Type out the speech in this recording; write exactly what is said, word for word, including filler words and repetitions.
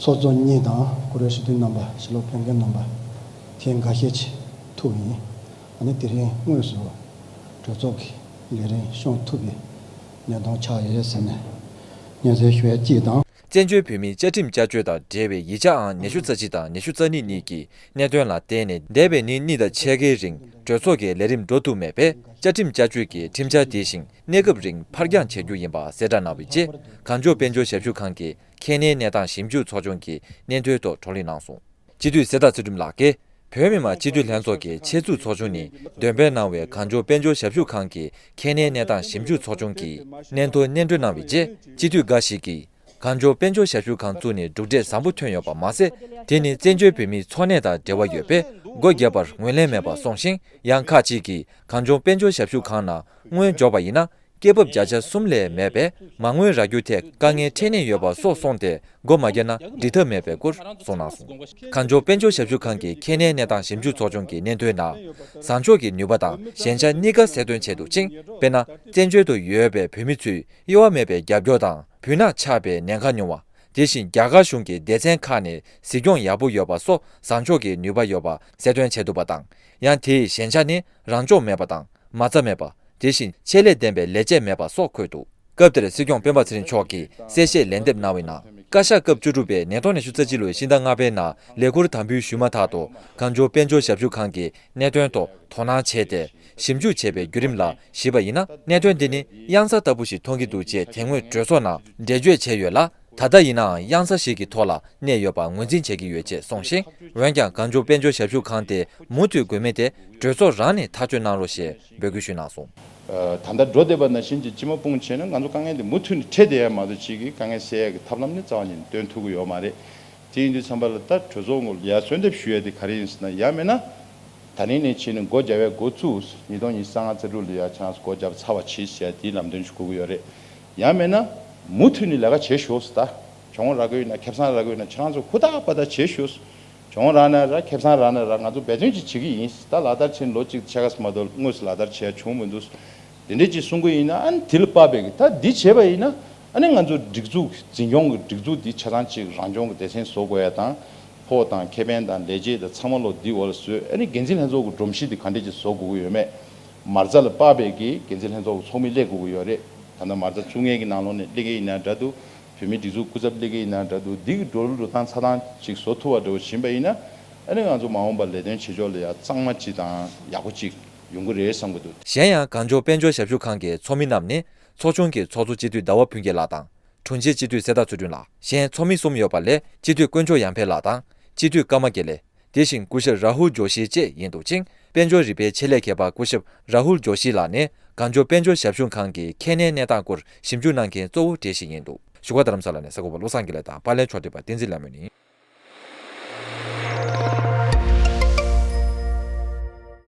ཚོགས་གཙོ་གཉིས་དང་གུ་རུ་སྤྱི་འཐུས་རྣམ་པ། ཕྱི་ལོགས་ཕེབས་མཁན་རྣམ་པ་ཐེངས་འགའ་ཤས་ཅིག་ཐུག་ཡིན། ཨ་ནི་དེ་རིང་དངོས་སུ་གྲོས་ཚོགས་ཀྱི་ལས་རིམ་སྐྱོང་ཐུབ་པའི་གནས་སྟངས་ཆགས་ཡོད་ཟེར་ནས་སྙན་སེང་ཞུ་ཡ་གཅིག་དང་། བཙན་བྱོལ་བོད་མིའི་བཅའ་ཁྲིམས་བསྐྱར་བཅོས་དང་འབྲེལ་བའི་ཡིག་ཆ་ཨང་ཉི་ཤུ་རྩ་གཅིག་དང་ཉི་ཤུ་རྩ་གཉིས་གཉིས་ཀྱི་གནད་དོན་ལ་བརྟེན་ནས། འདས་པའི་ཉིན་གཉིས་དང་ཕྱེད་ཀའི་རིང་གྲོས་ཚོགས་ཀྱི་ལས་རིམ་འགྲོ་ཐུབ་མེད་པས། བཅའ་ཁྲིམས་བསྐྱར་བཅོས་ཀྱི་ཁྲིམས་འཆར་དེ་བཞིན་གནས་སྐབས་རིང་ཕར་འགྱངས་བྱ་རྒྱུ་ཡིན་པ་གསལ་བསྒྲགས་གནང་བའི་རྗེས། གངས་ལྗོངས་དཔལ་འབྱོར་ཞབས་ཞུ་ཁང་གི་ཁྱད་གནས་གནས་སྟངས་ཞིབ་འཇུག་ཚོགས་ཆུང་གི་སྙན་ཐོའི་ཐོག་བགྲོ་གླེང་གནང་སོང་། སྤྱི་འཐུས་གསེར་རྟ་ཚུལ་ཁྲིམས་ལགས་ཀྱིས། བོད་མི་མང་སྤྱི་འཐུས་ལྷན་ཚོགས་ཀྱི་ཆེད་འཛུགས་ཚོགས་ཆུང་ནས་འདོན་སྤེལ་གནང་བའི་གངས་ལྗོངས་དཔལ་འབྱོར་ཞབས་ཞུ་ཁང་གི་ཁྱད་གནས་གནས་སྟངས་ཞིབ་འཇུག་ཚོགས་ཆུང་གི་སྙན་ཐོ་སྙན་སྒྲོན་གནང་བའི་རྗེས། སྤྱི་འཐུས་འགའ་ཞིག་གིས། གངས་ལྗོངས་དཔལ་འབྱོར་ཞབས་ཞུ་ཁང་བཙུགས་ནས་གྲུབ་འབྲས་བཟང་པོ་ཐོན་ཡོད་པ་མ་ཟད། དེ་ནི་བཙན་བྱོལ་བོད་མིའི་འཚོ་གནས་དང་འབྲེལ་བ་ཡོད་པས། སྒོ་བརྒྱབ་པར་ངོས་ལེན་མེད་པ་གསུངས་ཤིང་། ཡང་ཁག་ཅིག་གིས་གངས་ལྗོངས་དཔལ་འབྱོར་ཞབས་ཞུ་ཁང་ནང་དངུལ་འཇོག་པ་ཡིན་ན། སྐྱེད་འབབ་བརྒྱ་ཆ་གསུམ་ལས་མེད་པས། མ་དངུལ་རག་རྒྱུ་ཐད་དཀའ་ངལ་འཕྲད་ནས་ཡོད་པ་སོགས་གསུངས་ཏེ། སྒོ་མ་བརྒྱབ་ན་འགྲིག་ཐབས་མེད་པའི་སྐོར་གསུངས་གནང་སོང་། གངས་ལྗོངས་དཔལ་འབྱོར་ཞབས་ཞུ་ཁང་གི་ཁྱད་གནས་གནས་སྟངས་ཞིབ་འཇུག་ཚོགས་ཆུང་གི་སྙན་ཐོའི་ནང་། བཟང་ཕྱོགས་ཀྱི་ནུས་པ་དང་ཞན་ཆ་གཉིས་ཀ་གསལ་སྟོན་བྱས་འདུག་ཅིང་། དཔེར་ན། བཙན་བྱོལ་དུ་ཡོད་པའི་བོད་མི་ཚོས་དབྱེ་བ་མེད་པའི་རྒྱབ་སྐྱོར་དང་། བུ་ནག་ཆགས་པའི་ཉེན་ཁ་ཉུང་བ། དེ་བཞིན་རྒྱ་གར་གཞུང་གི་སྡེ་ཚན་ཁག་ནས་གཟིགས་སྐྱོང་ཡག་པོ་ཡོད་པ་སོགས་བཟང་ཕྱོགས་ཀྱི་ནུས་པ་ཡོད་པ་གསལ་སྟོན་བྱས་འདུག་པ་དང་། ཡང་དེའི་ཞན་ཆ་ནི་རང་སྦྱོང་མེད་པ་དང་། མ་རྩ་མེད་པ། དེ་བཞིན་ཆེད་ལས་ལྡན་པའི་ལས་བྱེད་མེད་པ་སོགས་འཁོད་འདུག་སྐབས་དེར་སྲིད་སྐྱོང་སྤེན་པ་ཚེ་རིང་མཆོག་གིས་གསལ་བཤད་ལན་འདེབས་གནང་བའི་ནང་། བཀའ་ཤག་སྐབས་བཅུ་དྲུག་པའི་ཉིས་སྟོང་ཉི་ཤུ་རྩ་གཅིག་ལོའི་ཕྱི་ཟླ་ལྔ་པའི་ནང་ལས་ཁུར་དམ་འབུལ་ཞུས་མ་ཐག་ཏུ། གངས་ལྗོངས་དཔལ་འབྱོར་ཞབས་ཞུ་ཁང་གི་གནད་དོན་ཐོག་དོ་སྣང་བྱས་ཏེ། ཞིབ་འཇུག་བྱས་པའི་བརྒྱུད་རིམ་ལ་གཞིགས་པ་ཡིན་ན། གནད་དོན་འདི་ནི་གཡང་ས་ལྟ་བུ་ཞིག་མཐོང་གི་འདུག་ཅེས་དེ་སྔོན་གྲོས་ཚོགས་ནང་འགྲེལ་བརྗོད་བྱས་ཡོད་ལ། ད་ལྟ་ཡིན་ནའང་གཡང་ས་ཞིག་གི་ཐོག་ལ་གནས་ཡོད་པ་ངོས་འཛིན་བྱེད་ཀྱི་ཡོད་ཅེས་གསུངས་ཤིང་། འོན་ཀྱང་གངས་ལྗོངས་དཔལ་འབྱོར་ཞབས་ཞུ་ཁང་དེ་མུ་མཐུད་དགོས་མིན་དེ་གྲོས་ཚོགས་རང་ནས་ཐག་གཅོད་གནང་རོགས་ཞེས་འབོད་སྐུལ་ཞུས་གནང་སོང་། ད་ལྟ་འགྲོ་བསྡད་པ་ནང་བཞིན་གྱི་སྤྱི་མ་སྤུངས་བྱས་ན། ང་ཚོ་དཀའ་ངལ་འདི་མུ་མཐུད་ནས་འཕྲད་བསྡད་ཡ་མ་གཏོགས། ཅིག་གི་དཀའ་ངལ་སེལ་ཡ་གི་ཐབས་ལམ་ནི་རྩ་བ་ཉིད་ནས་སྟོན་ཐུབ་ཀྱི་ཡོད་མ་རེད། དེ་ཡིན་དུས་ཙམ་པ་ལ། ད་གྲོས་ཚོགས་ངོས་ལ་ཡ་གསོལ་འདེབས་ཞུ་ཡ་དེ་ག་རེ་ཡིན་ཟེར་ན། ཡང་མིན་ན། ད་རིང་ནས་བྱས་ནས་འགོ་བརྒྱབ་པའི་འགོ་བཙུགས། ཉིས་སྟོང་ཉི་ཤུ་རྩ་ལྔ་རྩ་དྲུག་ལ་ཡ་ཆང་སྒོ་བརྒྱབ་ཚར་བ་བྱེད་ཟེར་དེའི་ལམ་སྟོན་ཞིག་དགོས་ཀྱི་ཡོད་རེད། ཡང་མིན་ན་མུ་མཐུད་ནས་ལས་ཀ་བྱེད་ཤོག་ཟེར། ད་གྱོང་རག་གི་ཡོད་ན། ཁེ་བཟང་རག་གི་ཡོད་ན། ཁྱེད་རང་ཚོ་ཧུར་ཐག་པ་ཐག་བྱེད་ཤོག་ཟེར། གྱོང་རག་ན་རག། ཁེ་བཟང་རག་ན་རག། ང་ཚོ་འབད་བརྩོན་ཅིག་བྱེད་ཀྱི་ཡིན་ཟེར། ད་ལག་བསྟར་བྱས་ནས་ལོ་གཅིག་ཕྱེད་ཀ་ཙམ་མ་གཏོགས་དངོས་སུ་ལག་བསྟར་བྱས་བྱུང་མི་འདུག་ཟེར། དེ་འདྲས་ཅིག་གསུང་གི་ཡིན་ན། ཨ་ནི་དེ་ལ་དཔག་པའི་གི། ད་འདི་བྱས་པ་ཡིན་ན། ཨ་ནི་ང་ཚོ་སྒྲིག་འཛུགས། འཛིན་སྐྱོང་གི་སྒྲིག་འཛུགས་འདི་ཆ་ཚང་གཅིག་རང་སྐྱོང་གི་སྡེ་ཚན་བཟོ་དགོས་ཡ་དང་། ཕོགས་དང་ཁེ་ཕན་དང་ལས་བྱེད་དང་ཚང་མ་ལོ་འདི་འོག་ལ་བཟོས། ཨ་ནི་འགན་འཛིན་ལྷན་ཚོགས་ཀྱི་སྒྲོམ་གཞི་འདི་ག་འདྲས་ཅིག་བཟོ་དགོས་ཀྱི་ཡོད་མེད། མ་རྩ་ལ་དཔག་པའི་གི་འགན་འཛིན་ལྷན་ཚོགས་ཀྱི་ཚོགས་མི་སླེབས་དགོས་ཀྱི་ཡོད་རེད། ད་ལྟ་མ་རྩ་བཙུགས་མཁན་གྱི་ནང་ལོགས་ནས་སླེབས་མཁན་ཡིན་ན་འདྲ་འདུག་བོད་མིའི་སྒྲིག་འཛུགས་སྐུ་ཚབ་སླེབས་མཁན་ཡིན་ན་འདྲ་འདུག་འདི་གི་འགྲོ་ལུགས་འགྲོ་སྟངས་ཆ་ཚང་ཅིག་བཟོ་ཐུབ་པ་འདྲ་བོ་ཕྱིན་པ་ཡིན་ན། ཨ་ནི་ང་ཚོ་མ་འོངས་པར་ལས་དོན་བྱེད་ཕྱོགས་ལ་ཡ་གཙང་མ་ཅིག་དང་ཡག་པོ་ཅིག་ཡོང་གི་རེད་བསམ་གྱི་འདུག་གཞན་ཡང་། གངས་ལྗོངས་དཔལ་འབྱོར་ཞབས་ཞུ་ཁང་གི་ཚོགས་མི་རྣམས་ནི། ཚོགས་ཆུང་གི་ཚོགས་གཙོ་སྤྱི་འཐུས་ཟླ་བ་ཕུན་སྐྱིད་ལགས་དང་། དྲུང་ཆེ་སྤྱི་འཐུས་གསེར་རྟ་ཚུལ་ཁྲིམས་ལགས། གཞན་ཚོགས་མི་གསུམ་ཡོད་པ་ལས། སྤྱི་འཐུས་དཀོན་མཆོག་ཡར་འཕེལ་ལགས་དང་། སྤྱི་འཐུས་ཀརྨ་དགེ་ལེགས། དེ་བཞིན་སྐུ་ཞབས་རཱ་ཧུལ་ཇོ་ཤི་བཅས་ཡིན་འདུག་ཅིང་། དཔལ་འབྱོར་རིག་པའི་ཆེད་ལས་མཁས་པ་སྐུ་ཞབས་རཱ་ཧུལ་ཇོ་ཤི་ལགས་ནས་གངས་ལྗོངས་དཔལ་འབྱོར་ཞབས་ཞུ་ཁང་གི་ཁྱད་གནས་གནས་སྟངས་སྐོར་ཞིབ་འཇུག་གནང་མཁན་གཙོ་བོ་གྲས་ཤིག་ཡིན་འདུག་བཞུགས་སྒར་རྡ་རམ་ས་ལ་ནས་གསར་འགོད་པ་བློ་བཟང་དགེ་ལེགས་དང་། པར་ལེན་ཕྱོགས་སྒྲིག་པ་བསྟན་འཛིན་ལྷ་མོ་ཡིན།